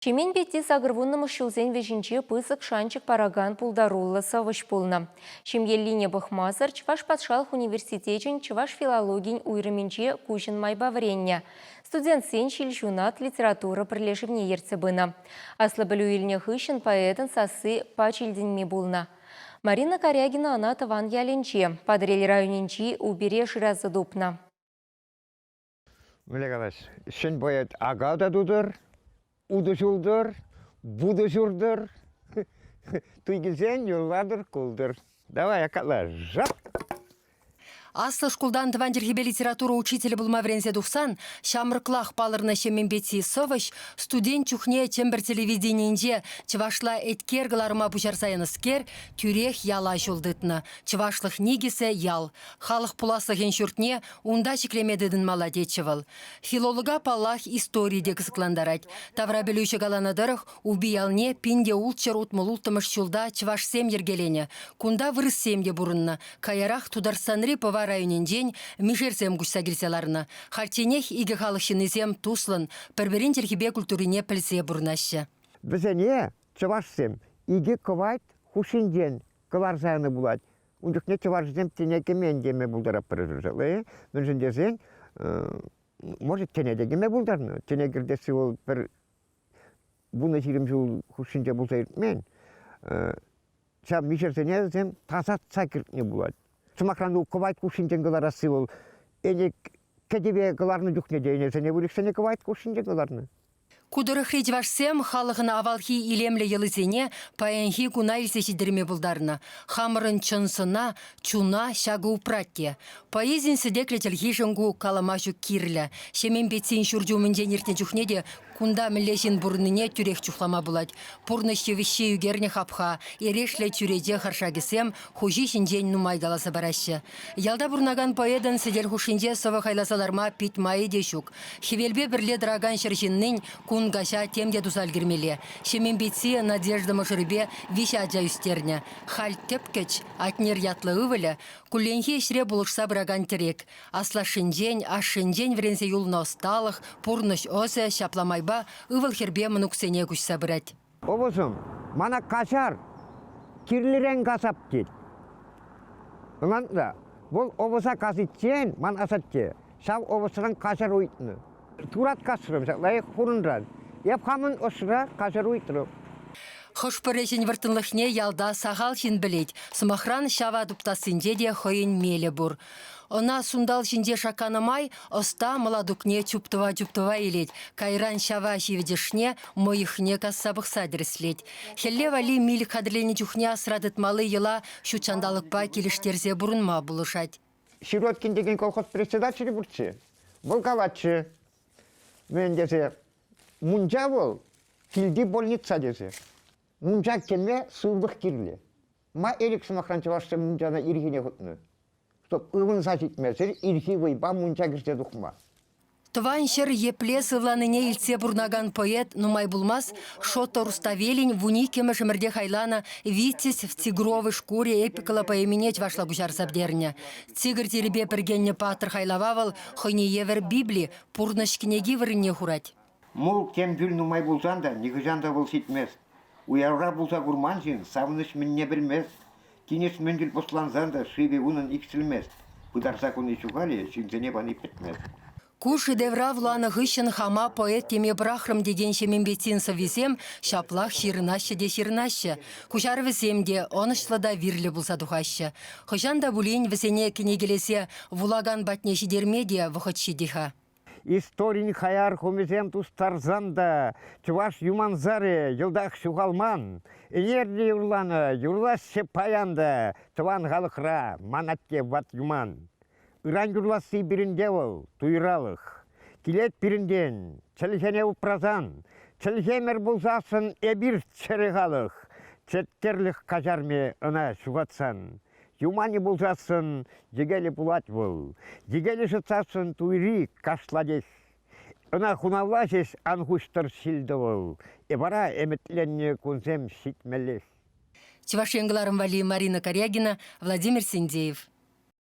Ҫемен Петти сакӑрвуннӑмӗш ҫулсен вӗҫӗнче пысӑк шанчӑк паракан пултаруллӑ сӑвӑҫ пулнӑ. Ҫемьеллине пӑхмасӑр Чӑваш патшалӑх университечӗн чӑваш филологийӗн уйрӑмӗнче куҫӑн майпа вӗреннӗ. Студентсен Ҫилҫунат литература пӗрлешӗвне ертсе пынӑ. Аслӑ пӗлӳ илнӗ хыҫҫӑн поэтӑн сасси пач илтӗнми пулнӑ. Марина Карягина ӑна тӑван ялӗнче, Патӑрьел районӗнчи Упире шыраса тупнӑ. Мӗнле калас, ҫӗн поэт ака та тутӑр, утӑ ҫултӑр, вутӑ ҫуртӑр, туй килсен юрлатӑр, култӑр. Давай, аккатла, жап! Аслӑ шкултан тӑван чӗлхепе литература учителӗ пулма вӗренсе тухсан ҫамрӑклах палӑрнӑ Ҫемен Петти сӑвӑҫ студент чухне Чӗмпӗр телевиденийӗнче чӑвашла еткер кӑларма пуҫарса янӑскер тӳрех яла ҫул тытнӑ. Чӑвашлӑх никӗсӗ ял. Халӑх пуласлӑхӗн ҫуртне Унта ҫӗклеме тытӑнмалла тетчӗ вӑл. Филолога, паллах, истори те кӑсӑклантарать. Таврапӗлӳҫӗ каланӑ тӑрӑх, Упи ялне 1666 ҫулта чӑвашсем йӗркеленӗ. Кунта вырӑссем те пурӑннӑ. Каярах Тутарстанри Пӑва районӗнчен мишерсем куҫса килсе ларнӑ. Хальчченех икӗ халӑх ҫыннисем туслӑн, пӗр-пӗрин чӗлхипе культурине пӗлсе пурӑнаҫҫӗ. Вӗсене чӑвашсем икӗ кӑвайт хушшинчен кӑларса янӑ пулать. Ун чухне чӑвашсем тӗне кӗмен теме пултаратпӑр. Мӗншӗн тесен, может, тӗне те кӗме пултарнӑ. Тӗне кӗртесси вӑл пӗр 10-20 ҫул хушшинче пулса иртмен. Ҫав мишерсене вӗсем тасатса кӗртнӗ пулать. Сӑмахран, ну, кӑвайт хушшинчен кӑларасси вӑл ӗне кӗтӗве кӑларнӑ чухне те ӗнесене выльӑхсене кӑвайт хушшинчен кӑларнӑ. Ку тӑрӑхри чӑвашсем халӑхӑн авалхи илемлӗ йӑлисене паянхи куна илсе ҫитерме пултарнӑ. Хамӑрӑн чӑн сӑна, чуна ҫакӑ упрать те. Поэзин сӗтеклӗ чӗлхишӗн ку калама ҫук кирлӗ. Ҫемен Петсин ҫурчӗ умӗнчен иртнӗ чухне те кунта мӗнле ҫын пурӑннине тӳрех чухлама пулать. Пурнӑҫ йывӑҫҫи ӳкернӗ хапха, эрешлӗ чӳрече харшакӗсем хуҫи ҫинчен нумай каласа параҫҫӗ. Ялта пурӑнакан поэтӑн сӗтел хушшинче сӑвӑ хайласа ларма пит майӗ те ҫук. Хӗвелпе пӗрле тӑракан ҫӗр ҫыннин кун каҫа тем те туса ӗлкӗрмелле. Ҫемен Петси Надежда мӑшӑрӗпе виҫӗ ача ӳстернӗ. Халь тӗпкӗч, Атнер ятлӑ ывӑлӗ, кулленхи ӗҫре пулӑшса пыракан тӗрек. Аслашшӗнчен, ашшӗнчен вӗренсе юлнӑ ӑсталӑх, пурнӑҫ ӑсӗ ҫапла майпа ывӑл-хӗрпе мӑнуксене куҫса пырать. Ӑвӑсӑм, мана каҫар, кирлӗрен касап тет. Ӑнланса, вӑл ӑвӑса касиччен ман асатте ҫав ӑвӑсран каҫар ыйтнӑ. Турат касрӑм ҫак лайӑх хурӑнран. Эп хамӑн ӑшра каҫар ыйтрӑм. Хӑш-пӗр ӗҫӗн вӑрттӑнлӑхне ялта сахал ҫын пӗлет. Сӑмахран, ҫава туптассинче те хӑйӗн мелӗ пур. Ӑна сунтал ҫинче шакканӑ май ӑста мӑлатукне чуптӑва-чуптӑва илет, кайран ҫава ҫивӗчӗшне, мӑйӑхне касса пӑхса тӗрӗслет. Хӗлле валли милӗк хатӗрленӗ чухне асра тытмалли йӑла ҫут ҫанталӑкпа килӗштерсе пурӑнма пулӑшать. Сироткин текен колхоз председателӗ пурччӗ. Вӑл калатчӗ, мӗн тесе, мунча вӑл килти больница тесе. Мунча кӗме сывлӑх кирлӗ. Ма ӗлӗк, сӑмахран, чӑвашсем мунчана ирхине хутнӑ? Чтоб ывӑнса ҫитмесӗр ирхи вӑйпа мунча кӗрсе тухма. Тӑван ҫӗр епле сывланине илтсе пурӑнакан поэт нумай пулмасть Шото Руставелин 12-мӗш ӗмӗрте хайланӑ «Витязь в тигровой шкуре» эпикӑллӑ поэмине чӑвашла куҫарса пӗтернӗ. Тигр тирӗпе пӗркеннӗ паттӑр хайлава вӑл хӑйне евӗр Библи, пурнӑҫ кӗнеки вырӑнне хурать. Мул тем пӳл нумай пулсан та нихӑҫан та вӑл ҫитмест. Уявра пулса курман ҫын савӑнӑҫ мӗнне пӗлмест. Тинӗс мӗн тӗл пӑслансан та шывӗ унӑн иксӗлмест. Пытарса хуни ҫухалӗ, ҫынсене пани пӗтмест. Ку шедевра вуланӑ хыҫҫӑн хама поэт теме пӑрахрӑм текен Ҫемен Петтин сӑввисем ҫаплах ҫырӑнаҫҫӗ те ҫырӑнаҫҫӗ. Куҫарӑвӗсем те ӑнӑҫлӑ та вирлӗ пулса тухаҫҫӗ. Хӑҫан та пулин вӗсене кӗнекелесе вулакан патне ҫитерме те вӑхӑт ҫитӗ-ха. Историн хаяр хумӗсем тустарсан та чӑваш Юмансарӗ йӑлтах ҫухалман. Ӗнер те юрланӑ, юрлаҫҫӗ паян та тӑван халӑхра ман атте ват юман. Ыран юрласси пирӗнте вӑл, туйралӑх. Килет пирӗнтен, чӗлхене упрасан, чӗлхемӗр пулсассӑн эпир чӗрӗ халӑх. Еткерлӗх каҫармӗ ӑна ҫухатсан. Юманӗ пулсассӑн йӗкелӗ пулать вӑл. Йӗкелӗ шӑтсассӑн туйри кашлатех. Ӑна хунавла ҫеҫ ан хуҫтӑр ҫил-тӑвӑл. Вара ӗмӗтленнӗ кунсем ҫитмеллех. Чӑваш Ен кӑларӑм валли Марина Карягина, Владимир Синдеев.